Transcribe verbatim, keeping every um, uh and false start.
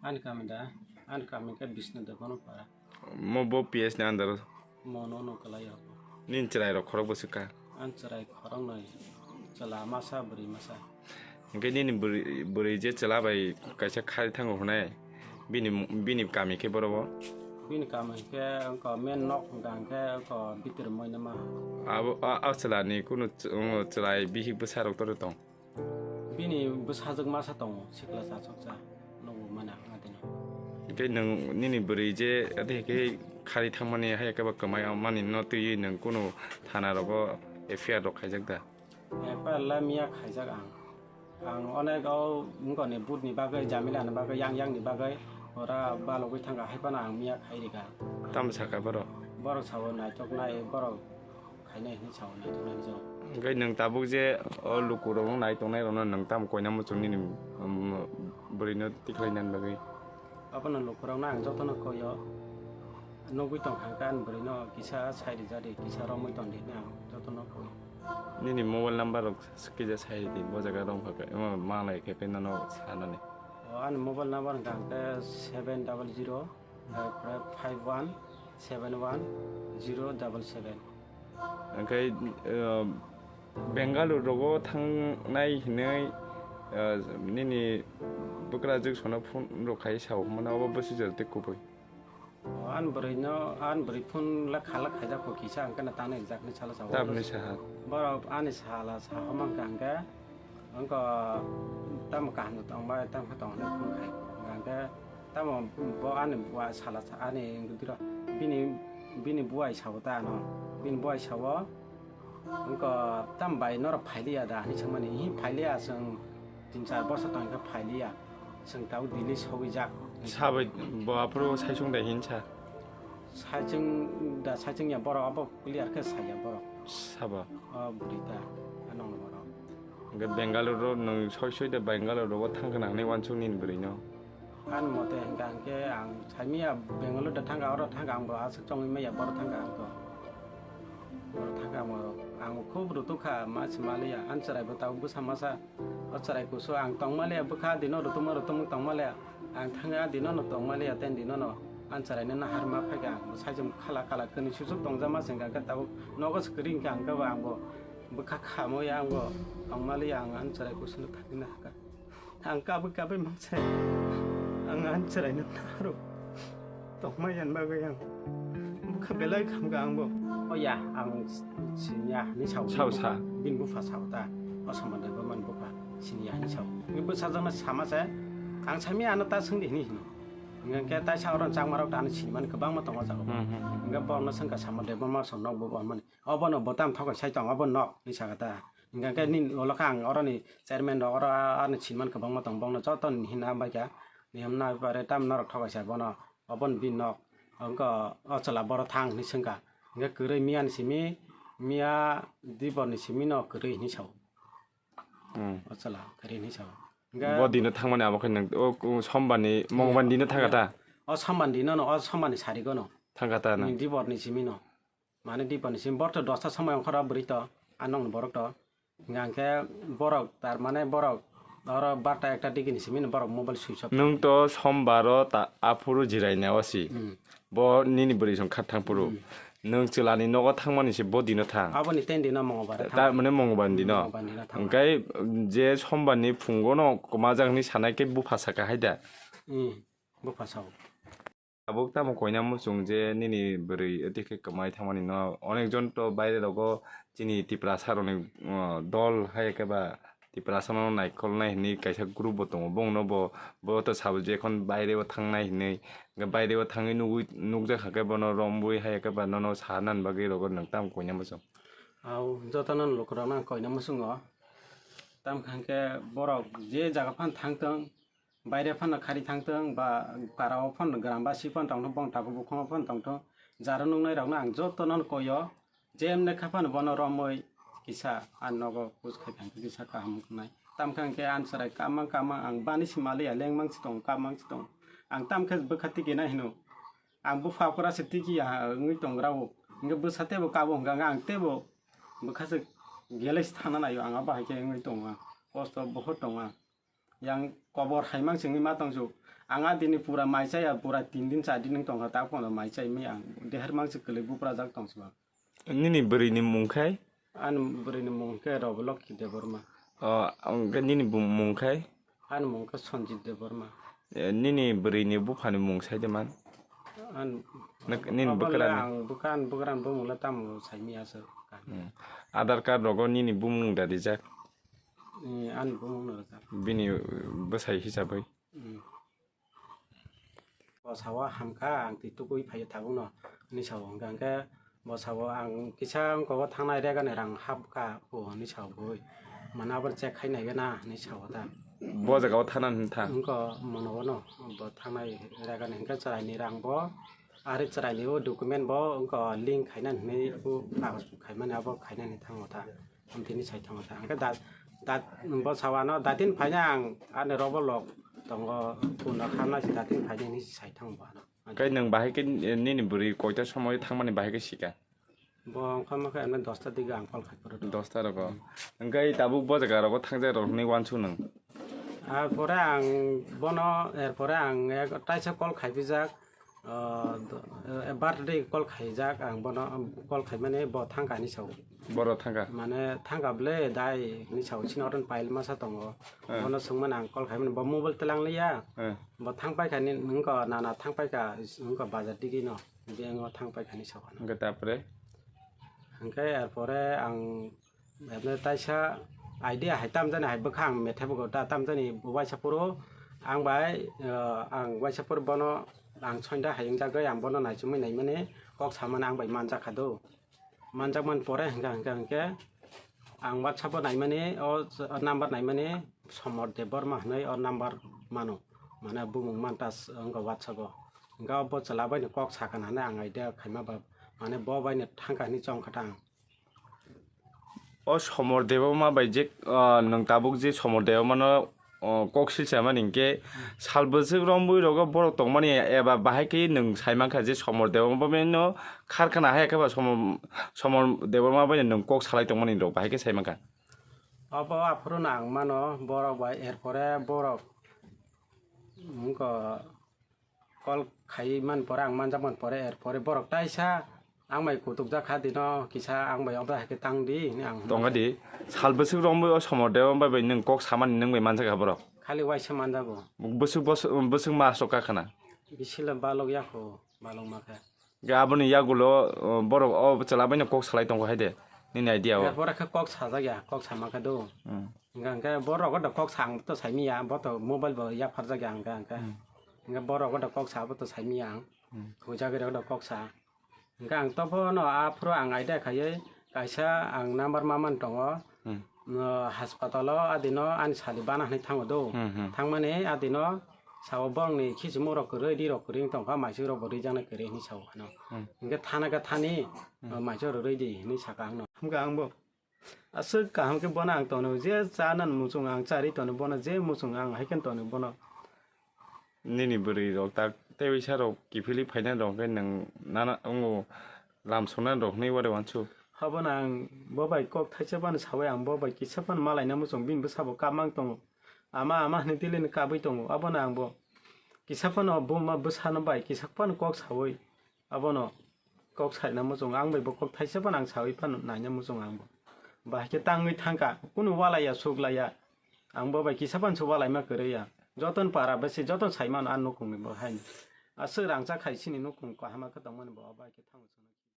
Ani kami da, ani kami khe Bishnu Debbarma para. Mo bo P S ni under o. Mo no no kalai o. Nini chwrai rok khorok bwswk kha? Ani chwrai khorok noi, chwla masa bwrwi masa. Hwnkhe nini bwrwi, bwrwi je chwla bai kaisa khari thango hwnai, bini, bini kami khe boro bo? Bini kami khe wngkha main nok hwnkha hwnkhe wngkha Bitir Moinama. Abo, a, a chwla ni kunu ch-, chwrai bihik bwsa rok toro tong? Bini bwsajwk masa tongo, sikla chasoksa, nugo mani ang adino. Tei nwng nini bwrwi je ade khe khari thangmani hai khe ba kwmai mani no twiwi nwng kunu thana rogo F I R rok khaijak da? F I R la miya khaijak ang. Ang onek o wngkoni butni bagwi, jamilani bagwi, yang yangni bagwi ora balogwi thangkha, hai phano ang miya khai rikha. Tamo sakha borok? Borok sao naithoknai, borok khainai hinwi sao naithoknai jora. Hwnkhe nwng tabuk je o lukurokno nai tongnairokno nwng tamo koina muchung nini, um, bwrwino tikhlai nani bagwi? Abono lukurokno ang jotono koi o. Nugwi tongkha hwnkhe ani bwrwino kisa sai rijadi, kisa romwi tongdi hinwi ang jotono koi. Nini mobile number rok kisa sai ridi, bo jaga romkha khe, omo manglai khe khe nono sanani. O ani mobile number hwnkha hwnkhe seven double zero five one seven one zero double seven. Hwnkhe, uh, Bengaluru rogo thangnai hinwi, uh, nini bwkrajwk sono phone rok khai sao hwnmano, obo bwswk jora tei kubui. O, ani bwrwino, ani bwrwi phone la khala khaijak kho kisa, ang kheno tano exactly sala sao. Tamni saha? Borok ani sala sao mankha hwnkhe, wngkha tamo kaham tongbai, tamo khe tong hinwi phone khai. Hwnkhe tamo bo ani wa sala sa, ani wngkha bini, bini buai sao ta ano, bini buai sao. Wngkha tam bai norok phailiya da hinwi swngmani, hi phailiya, chwng tin char bosor tongkha phailiya, chwng tabuk Delhi sogwijak. Sabai bo aphuru saichung da hinsa? Saichung da saichung ya borok, abo clear khe saya borok. Sabo? O bwrwi ta, a nongni borok. Hwnkhe Bengaluru nwng soi soi da Bengaluru rogo thangkhwna hinwi uansuk nini bwrwino? Ani mote hwnkha hwnkhe ang saimanya Bengaluru da thangkha, oro thangkha, ang bo aswk chongwi maya, boro thangkha ang to. Boro thangkha ang bo, ang bo khub rutuk kha, ma se maliya, ani chwrai bo tabuk bwsa masa, o chwrai kusu ang tong maliya, bwkha dino rutukma rutukma tong maliya, ang thangkha dino no tong maliya, ten dino no ani chwrai no nahar ma phaikha, ang bo saichung khala khala kwnwi susuk tongjama se hwnkha hwnkhe tabuk nogo se kwrwi hwnkha hwnkhe bo ang bo bwkha khamwi ang bo tong maliya, ang ani chwrai kusu no thangwi nahar kha. Ang kabwi kabwi mangsa ang ani chwraino naro tongma yan bagwi ang bwkha belai khamkha ang bo. O ya, ang siniya hinwi sao. Sao sa. Bini bupha sao ta. O Sombon Debbarmani bupha siniya hinwi sao. Bini bwsajakno sama se, ang saimanya ano ta swngdi hinwi hino. Hwnkhe taisa oro changmarok ta ano sinimani kwbangma tongo o jaga. Hmm, hmm, hmm. Hwnkhe borokno swngkha Sombon Debbarma song nokbo bo hwnmani. Obono bo tamo thokai sai tong, obo nok hinwi sakha ta. Hwnkha khe nini ulo khe ang oroni chairman rok oro ani sinimani kwbangma tong, bongno joto ni hinna hambai kha. Ni hwnna pore tamo norok thokai sai bono, obono bini nok. Wngkha o chwla boro thang hinwi swngkha. Hwnkhe kwrwi miya ni simi, miya dibor ni simi no kwrwi hinwi sao. Hmm. O chwla kwrwi hinwi sao. Hwnkhe bo dino thangmani abo khe nwng o, o Sombar ni, Mongbar ni dino thangkha ta? O Sombar ni dino no, o Sombar ni sarigo no. Thangkha ta na? Ni dibor ni simi no. Mane dibor ni simi borok to dosta somoi ongkhor o bwrwi to, a nokni borok to. Hwnkha hwnkhe borok, tar mane borok oro barta ekta digi ni simi borok mobile switch off. Nwng to Sombar o ta aphuru jirai na o si. Hmm. Bo nini bwrwi song kha thang phuru. Hmm. Nwng chwla ni nogo thangmani se bo dino thang. Aboni ten dino Mongbar thang. Tar mane Mongbar ni dino. Mongbar ni dino thang. Hwnkhe je Sombar ni phungo no kwmajak hinwi sanai khe bupha saka hai da. Hmm. Bupha sao. Tabuk tamo koina muchung je nini bwrwi tei khe kwmai thangmani no, onek jon to baire rogo chini Tiprasa rokni, uh, dol hai khe ba Tiprasa no naikolnai hinwi kaisa group bo tongo, bongno bo, bo to sabo je ekhon baire o thangnai hinwi, hwnkhe baire o thangwi nugwi, nukjak kha khe bono romwi hai khe ba nono sa nani bagwi rogo nwng tamo koina muchung? Au, jotono lukurokno ang koina muchungo, tamo kha hwnkhe borok je jaga phano thangtong, baire phano khari thangtong ba karao phano grambasi phano tongthong, bong tabuk bukhumo phano tongthong, jaro nuknairokno ang jotono koio, jemne kha phano bono romwi kisa a nogo kus khai thangkhe kisa kaham wngnai. Tamkhe ang khe ani chwrai kamang kamang ang bani se maliya, lengmang se tongo, kamang se tongo. Ang tamkhe bwkha tikina hino. Ang bupha kura se tikiya wngwi tongrao. Hwnkhe bwsa teibo kabo hwnkha hwnkhe ang teibo bwkha se gelai se thangna naio, ang abo hai khe wngwi tongo ang. Kosto bohor tongo ang. Yang kobor hai mang singwi ma tong su. Ang a dini pura mai chaya, pura tin din char din wng tong kha, ta phano mai chai mi ang deher mang se kwlwi buprajak tong su ang. Nini bwrwi ni mung khai? Ani bwrwi ni mung khe Robolokhi Debbarma. O, ang khe nini bu-, mung khai? Ani mung khe Sanjit Debbarma. Eh, nini bwrwi ni bupha ni mung sai de man? An Nak-, nini obo bwkra le ni? Ang bwkha, ani bwkra ni bumung le tamo sai mi aswk. Hmm. Aadhaar card rogo nini bumung da rijak? Eh, ani bumung no rijak. Bini, uh, bwsai hisabwi? Hmm. Bo sao hamkha, ang twi tubui phaiyo tabukno, hinwi sao. Hwnkha hwnkhe bo sao ang kisa wngkha o thangnai regani rang hapkha o hinwi sao bui. Mane abo check khai naigana hinwi sao ta. Bo jaga o thana hinwi tha? Wngkha mono bono bo thangnai regani hwnkhe chwraini rang bo, ari chwraini o document bo wngkha link khainani hinwi o kagoj khaimani abo khainani thango ta. Amtini sai thango ta. Hwnkhe da, da, bo sao ano datin phaina ang ani Robolok tongo, puno khamna si datin phaina hinwi sai thango bo ano. Kai nwng bahai khe, eh, nini bwrwi koita somoi thangmani bahai khe sika? Bo wngkha ma khe ano dosta dige ang call khai phuru. Dosta rogo. Hwnkhe tabuk bo jaga rogo thangjak rok hinwi uansuk nwng? Ar pore ang bono, er pore ang ek taisa call khai pijak. Ah, do-, eh, birthday call khaijak ang bono, um, call khaimani bo thangkha hinwi sao. Boro thangkha? Mane thangkha ble dai hinwi sao, chini oro pile masa tongo. Eh. Bono swngmani ang call khaimani bo mobile twlang liya. Eh. Bo thangpaikha ni wngkha nana thangpaikha wngkha bazar digino. Bank o thangpaikha hinwi sao ano. Hwnkhe tapre? Hwnkhe er pore ang Abo taisa idea hai tamjani hai bwkha ang methai bugo ta tamjani waisa phuru ang bai, eh, ang waisa phuru bono ang soinda hai wngjagwi ang bono naichomwi naimani kok samani ang bai manjakha do. Manjakmani pore hwnkha hwnkha hwnkhe ang WhatsApp o naimani o number naimani Somor Debbarma hinwi o number mano. Mane bumung mantas wngkha WhatsApp o. Hwnkhe bo chwla baino kok sakha hinwi ang idea khaima ba mane bo baino thangkha hinwi chongkha ta ang. O Somor Debbarma bai je, ah, nwng tabuk je Somor Debbarmano, oh, kok silsa mani hinkhe sal bwswk romwi rogo borok tongmani eba bahai khe nwng sai mankha je Somor Debbarma bai no kharkhana hai khe ba Somor, Somor Debbarma bai nwng kok salai tongmani rok bahai khe sai mankha. Obo aphuru no ang mano borok bai, er pore borok wngkha call khai man pore, ang manjak man pore, er pore borok taisa ang bai kutuk jak kha dino, kisa ang bai obo hai khe tang di hinwi ang hwnwi. Tongkha di, sal bwswk romwi o Somor Debbarma bai nwng kok samani nwng bai manjak kha borok? Khali waisa manjago. Bwswk bos-, bwswk mas rok kha khana? Bisi le balok ya kho, balok ma khe. Ga aboni yagulo, uh, borok o chwla baino kok salai tongo hai de, nini idea o. Er pore khe kok sajak ya, kok sama khe do. Hmm. Hwnkha hwnkhe borok o da kok sa ang to sai miya, bo to mobile bo yapharjak ya hwnkha hwnkhe. Hmm. Hwnkhe borok o da kok sa bo to sai miya ang. Hmm. Hujagwi rok da kok sa. Hwnkhe ang to bono aphuru ang idea khaiwi kaisa ang number ma man tongo. Hmm. No, haspatalo adino ani sadi bana hinwi thango do. Hmm, hmm. Thangmani adino sao borokni khichimung rok kwrwi, ri rok kwrwi wng tongkha, maising rok bo rijaknai kwrwi hinwi sao ano. Hmm. Hwnkhe thana khe thani, hmm, maising rok rwi di hinwi saka ano. Hwnkhe ang bo aswk kaham khe bono ang tono, je chana muchung ang chari tono, bono je muchung ang hai khe tono bono. Nini bwrwi rok tak tei uisa rok kiphilwi phainai rok khe nwng nana wngo lam songna rok hinwi uari uansuk. Abono ang bo bai kok thaisa phano saui ang bo bai kisa phano malaina muchung bini bwsa bo kap mang tongo. Ama ama hinwi tili ni kabui tongo. Abono ang bo kisa phano buma bwsano bai kisa phano kok saui abono kok saina muchung ang bai bo kok thaisa phano ang saui phano naina muchung ang bo. Bahai khe tangwi thangkha kunu walaiya suklaiya. Ang bo bai kisa phano se walaima kwrwi ya. Jotono para besi jotono sai mano a nukungni bo haino. Aswk rangchak khai chini nukung kaham khe tongmani bo bai khe thango.